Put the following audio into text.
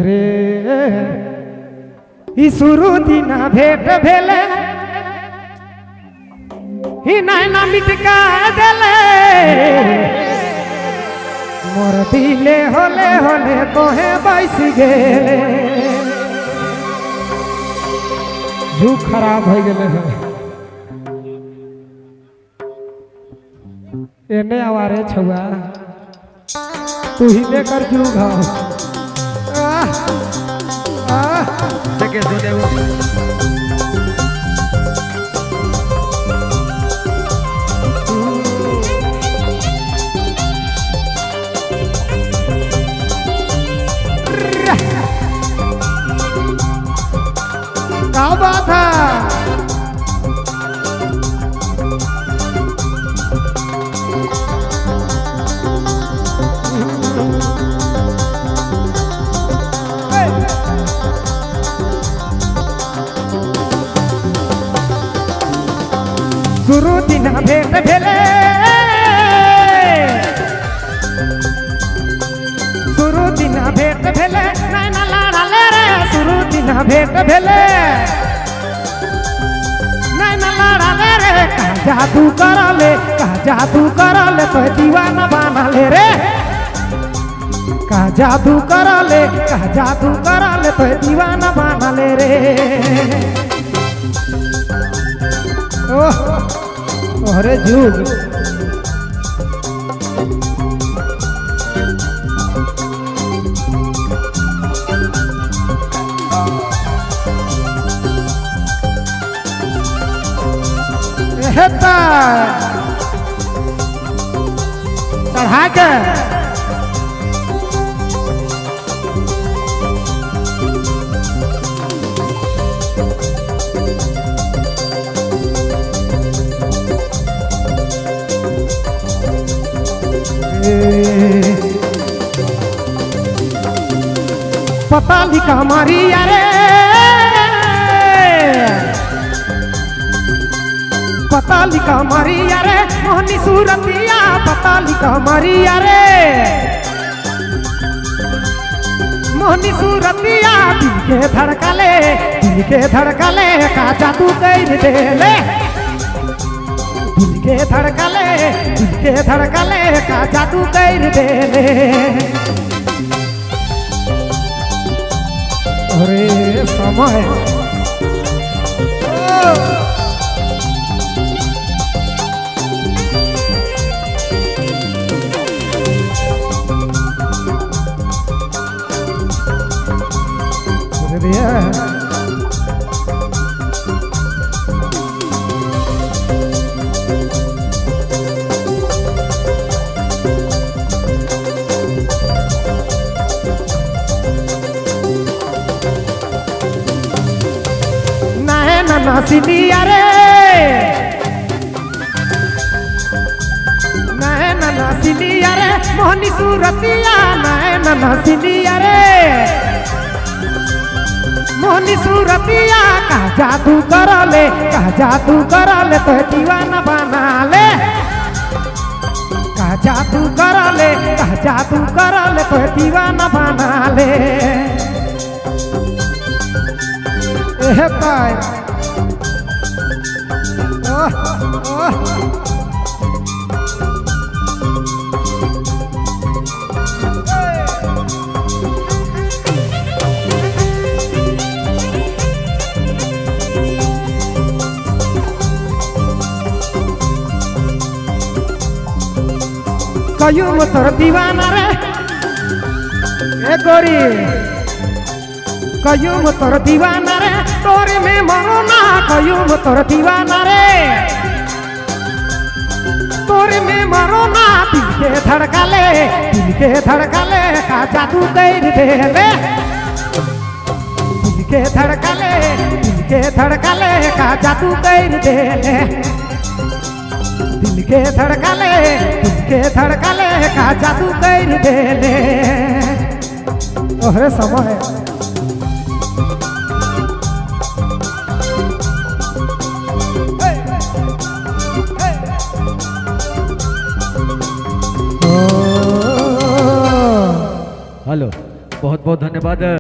रे ई शुरू दिना भेंट भेले ही नैना मिटका देले मोर दिले होले होले तोहे बैस गेले। जुग खराब हो गेले है। एने आवारे छुआ तू ही ने कर जुग हो। क्या बात है। शुरू दिन भेंट भेले शुरू दिन भेंट भेले नैना लड़ाले रे शुरू दिन भेंट भेले नैना लड़ाले रे का जादू करले का जादू करले तो दीवाना बनाले रे का जादू करले का जादू करले तो दीवाना बनाले रे। ओह अरे जुग चढ़ा के पता लिखा मारी अरे पता लिखा मारी अरे मोहनी सूरतिया पता लिखा मारी अरे मोहनी सूरतिया दिल के धड़कले दिल के धड़कले का जादू कर देले दिल के धड़कले दिल के धड़कले का जादू कर देले। अरे समय नसिलिया रे नैना नसिलिया रे मोहनी सूरतिया नैना नसिलिया रे मोहनी सूरतिया का जादू करले का जादू करले तो दीवाना बनाले का जादू करले का जादू करले तो दीवाना बनाले। एह पाए ओह ओह कयूम तोर दीवाना रे ए गोरी कयूम तोर दीवाना रे तोरे में मरो ना कयूम तोर दीवाना रे। तोरे में मरो ना दिल के धड़काले, दिल के धड़काले का जादू कर देले। दिल के धड़काले, दिल के धड़काले का जादू कर देले। दिल के धड़काले, दिल के धड़काले का जादू कर देले। ओहरे समय हेलो, बहुत बहुत धन्यवाद।